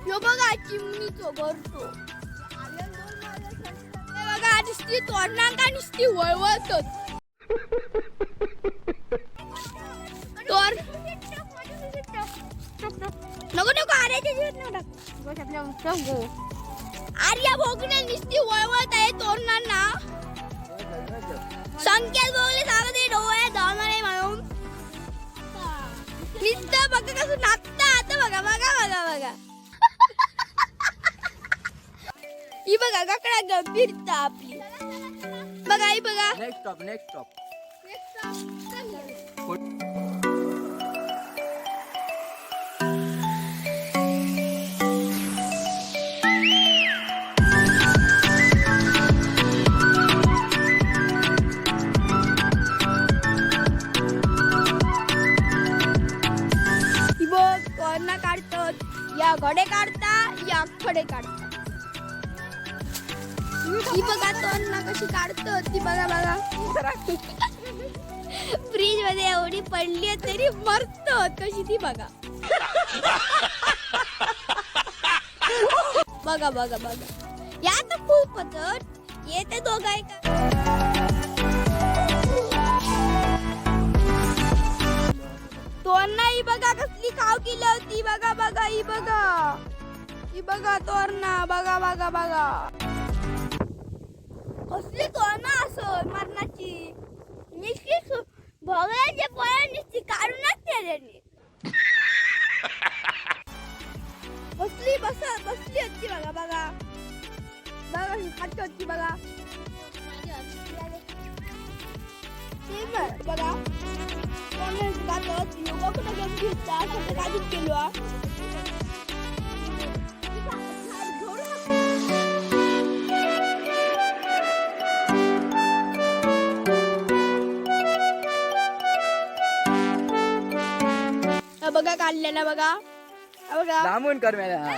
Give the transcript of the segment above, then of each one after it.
ह्यो बघा चिमणीचो घरटो. हे बघा, नुसती तोरणांका नुसती वळवळतत. तोर नको नको, आर्याच्या जीवात नको टाक. आर्या भोगणे नुसती वळवळत आहे तोरणांना. संकेत भोगले सांगत आहे, डोळ्यात जाणार आहे म्हणून. नुसतं बघा कसं नाचता आता. बघा बघा बघा बघा, ही बघा काकडा गंभीरता आपली. बघा, ही बघा. Next stop, next stop. ही बघ, तोरणा काढतात या, घडे काढता या, खडे काढता. ही बघा, तोरणा कशी काढतात ती बघा बघा. फ्रीज मध्ये एवढी पडली आहे तरी मरत कशी ती बघा बघा बघा बघा. या तर खूप होत येते दोघं का. तोरणा ही बघा कसली खाव केली होती. बघा बघा, ही बघा, ही बघा तोरणा. बघा बघा बघा, कसली तोरणा असो मरणाची. नुसती भोगळ्याचे पोळ्या नुसती काढूनच त्यांनी. बसली बस बसली होती. बघा बघा बघा, ही खात होती बघा. ते बघा योगा कुठं गंभीरता सगळं काढून केलो हा. हा बघा काढलेला, बघा, हा बघा. लांबून कर मेल्या. हा,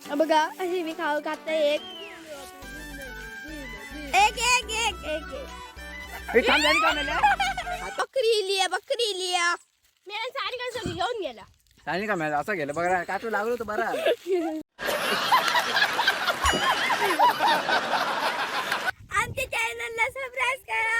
हा बघा, अशी मी खाऊ खाते. एक एक एक एक एक एक. हे थांब, जाणी का मेल्या? बकरी इली आहे, बकरी इली आहे. मी सारी सगळी घेऊन गेला. जाणी का मेल्या? असं गेलं बघा, काटू लागलो तर बरं आलं. आमच्या चॅनलला सबस्क्राईब करा.